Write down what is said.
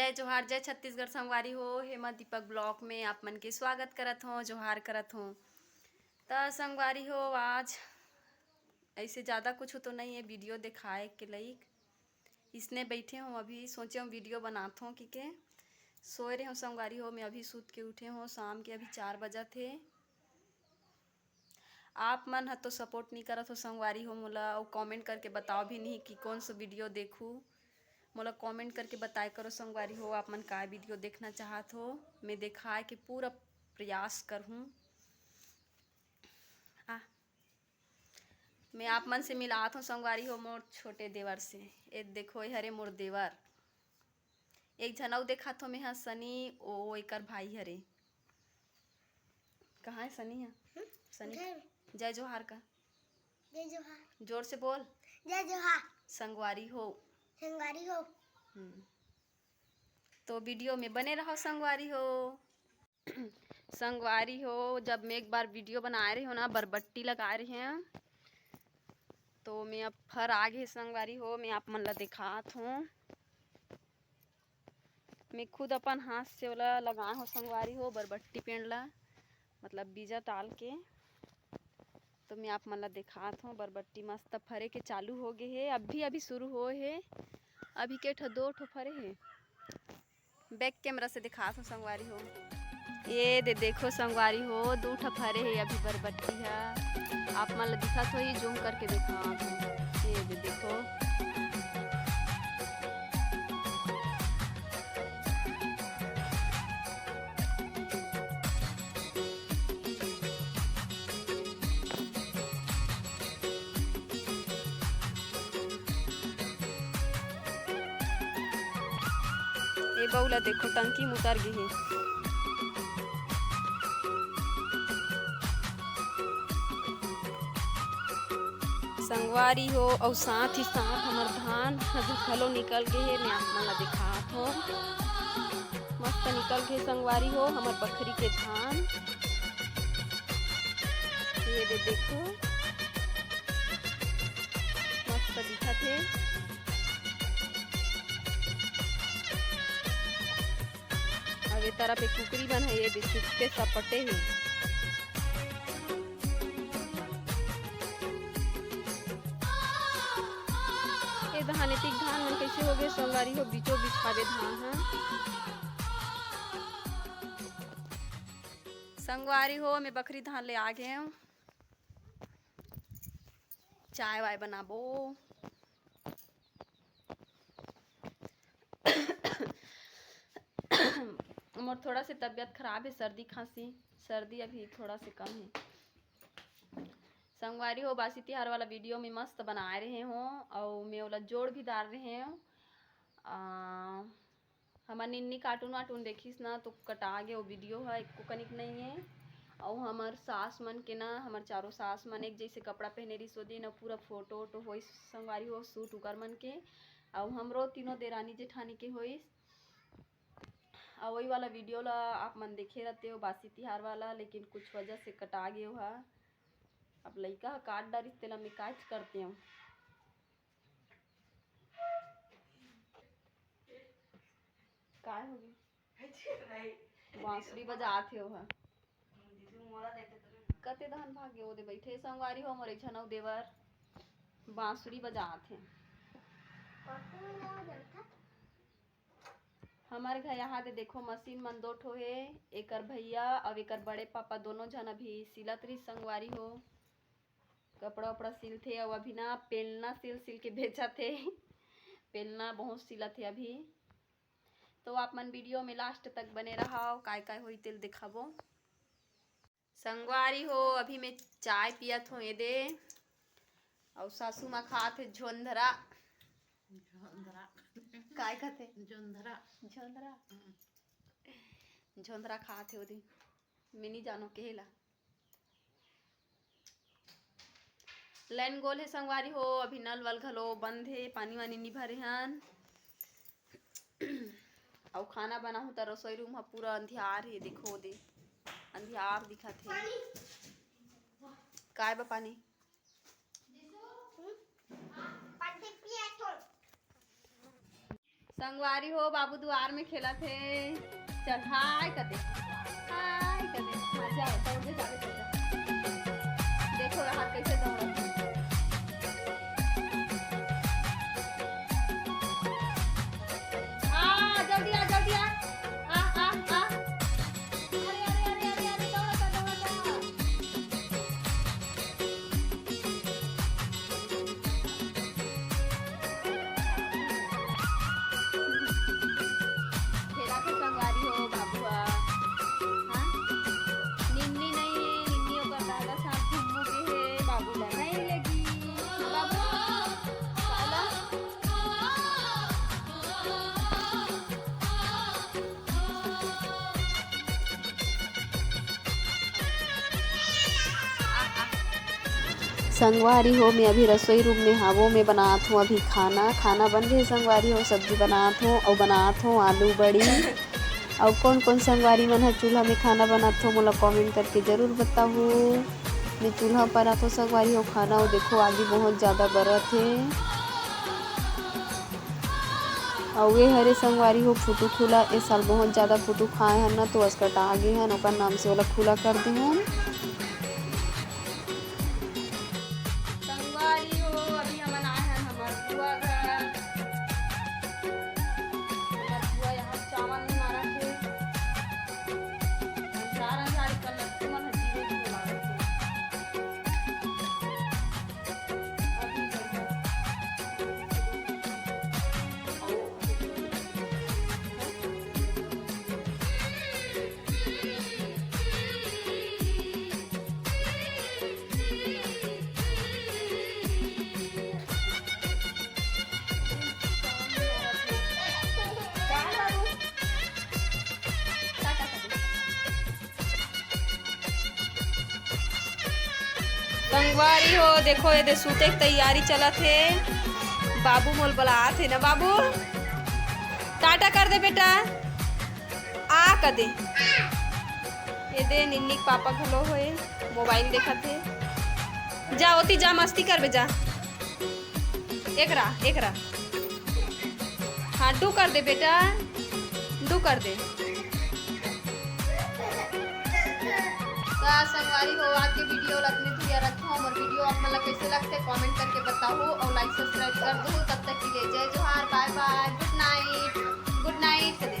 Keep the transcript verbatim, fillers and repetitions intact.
जय जोहार, जय छत्तीसगढ़ संगवारी हो। हेमा दीपक ब्लॉग में आप मन के स्वागत करत हों, जोहार करत हों। त संगवारी हो, आज ऐसे ज़्यादा कुछ तो नहीं है वीडियो दिखाए के लायक। इसने बैठे हों, अभी सोचे हों वीडियो बनात हों कि के सोए रहे हों संगवारी हो। मैं अभी सूत के उठे हों, शाम के अभी चार बजत हे। आप मन ह तो सपोर्ट नहीं करत हो संगवारी हो मोला, अउ कमेंट करके बताओ भी नहीं कि कौन सा वीडियो देखूँ। मोला कमेंट करके बताए करो संगवारी हो, आप मन काय वीडियो देखना चाहत हो, मैं दिखाए के पूरा प्रयास करहूँ। आ, मैं आप मन से मिलात हों संगवारी हो मोर छोटे देवर से। ए देखो, ए हरे मोर देवर। एक झन अउ देखात हों मैं ह, सनी, ओ एकर भाई हरे। कहाँ है सनी ह? हम्म? सनी। उधर। जय जोहार का। जय जोहार। जोर से बोल। जय जोहार। संगवारी हो। संगवारी हो। हम्म। तो वीडियो में बने रहो संगवारी हो। संगवारी हो, जब मैं एक बार वीडियो बनाए रहे हों ना, बरबट्टी लगाए रहे हों, तो मैं अब फर आ गे संगवारी हो, मैं आप मन ला दिखात हों। मैं खुद अपन हाथ से ओला लगाए हों संगवारी हो, बरबट्टी पेड़ ला, मतलब बीजा डाल के। तो मैं आप मन ला दिखात हों, बरबट्टी मस्त फरे के चालू हो गे हे, अभी अभी शुरू होए हे, अभी के ठो दो ठो फरे हे। बैक कैमरा से दिखात हों संगवारी हो। ये दे देखो संगवारी हो, दू ठा फरे हे अभी बरबट्टी ह। आप मन ला दिखत होही, जूम करके दिखात हों। ये दे देखो। ए बहू ला देखो, टंकी म उतर गे हे। संगवारी हो, अउ साथ ही साथ हमर धान ह घलो निकल गे हे। मैं आप मन ला दिखात हों, मस्त निकल गे संगवारी हो, हमर बखरी के धान। ये दे देखो, मस्त दिखत हे। अब ए तरफ एक कुकरी मन हे, ये दे चुपके सपटे हे। ए धान, एतिक धान मन कैसे हो गे संगवारी हो, बीचों बीच हावे धान ह। संगवारी हो, मैं बखरी धान ले आ गे हों, चाय वाय बनाबो। मोर थोड़ा से तबीयत खराब हे, सर्दी खांसी, सर्दी अभी थोड़ा से कम हे। संगवारी हो, बासी तिहार वाला वीडियो में मस्त बनाए रहे हों, अउ मैं ओला जोड़ भी डार रहे हों। आ, हमर निन्नी कार्टून वार्टून देखिस ना, तो कटा गे वो वीडियो ह, एको कनिक नइ हे। अउ हमर सास मन के ना, हमर चारों सास मन एक जैसे कपड़ा पहने रहिस, ओ दिन अउ पूरा फोटो वोटो होइस संगवारी हो, शूट उकर मन के। अउ हमरो तीनों देरानी जेठानी के होइस। अउ वही वाला वीडियो ला आप मन देखे रहते हो, बासी तिहार वाला, लेकिन कुछ वजह से कटा गे हा। अब लइका ह काट डारिस, तेला मैं काच करते हूँ। काय हो गे? बांसुरी बजात हे ओहा। कते धान भागे, ओदे बइठे संगवारी हो, मोर एक झन अउ देवर बांसुरी बजात हे। हमर घर यहाँ दे देखो, मशीन मन दो ठो हे, एकर भैया अउ एकर बड़े पापा दोनों झन अभी सिलत रहिस संगवारी हो। कपड़ा उपड़ा सिलथे अउ अभी ना पेलना सिल सिल के बेचत हे। पेलना बहुत सिलत हे अभी। तो आप मन वीडियो में लास्ट तक बने रहा, काय काय होई तेल दिखाबो। संगवारी हो, अभी मैं चाय पियत हों एदे, अउ सासू माँ खात हे झोंधरा। झोंधरा। काय खाथे? झोंधरा। झोंधरा। हम्म। झोंधरा खात हे ओदे, मैं नी जानो केहे ला। लाइन गोल हे संगवारी हो, अभी नल वल घलो बंद हे, पानी वानी नी भरे हन। अउ खाना बनाहूँ त रसोई रूम ह पूरा अंधियार हे, देखो दे, अंधियार दिखत हे। काय बा पानी? संगवारी हो, बाबू दुआर में खेलत हे। चल, हाय कर दे, हाय कर दे। हाँ, जा, दौड़ के जाके चल जा। देखो, हाथ कैसे दौड़त हे। आ, जल्दी आ, जल्दी आ। आ, आ, आ। अरे, अरे, अरे, अरे, अरे, दौड़त आ, दौड़त आ। खेला के संगवारी हो बाबू ह। हाँ? निन्नी नहीं है, निन्नी ओकर दादा साथ घूमू के है, बाबू ला नहीं लेगी। बाबू, चला। संगवारी हो, मैं अभी रसोई रूम में हावों, मैं बनात हूँ अभी खाना। खाना बन गए संगवारी हो, सब्जी बनात हूँ अउ बनात हूँ आलू बड़ी। अउ कौन कौन संगवारी मन ह चूल्हा में खाना बनात हो, मोला कमेंट करके जरूर बताहू। मैं चूल्हा पर आत हूँ संगवारी हो खाना, अउ देखो आगी बहुत ज्यादा बरत हे। अउ ये हरे संगवारी हो फुटू खुला, ए साल बहुत ज्यादा फुटू खाए हन ना, तो असकटा गे हन, ओकर नाम से ओला खुला कर दे हन। संगवारी हो, अभी हमन आए हन हमर बुआ घर। हमर बुआ यहाँ चावल नहीं मारा थे। चार हजार कर लगते मन जीरो जीरो लागत हे। संगवारी हो, देखो, एदे सूते के तैयारी चलत हे। बाबू मोल बलात हे ना, बाबू, टाटा कर दे बेटा, आ कर दे। एदे निन्नी के पापा घलो होए, मोबाइल देखत हे। जा, ओती जा, मस्ती करबे, जा। एकरा, एकरा। हाँ, डू कर दे बेटा, डू कर दे। तो संगवारी हो, आज के वीडियो ल अतने तुरिया रखथों। हमर वीडियो आप मन ला कैसे लगथे, कमेंट करके बताहू अउ लाइक सब्सक्राइब कर दू। तब तक के लिए जय जोहार, बाय बाय, गुड नाइट, गुड नाइट कर दे।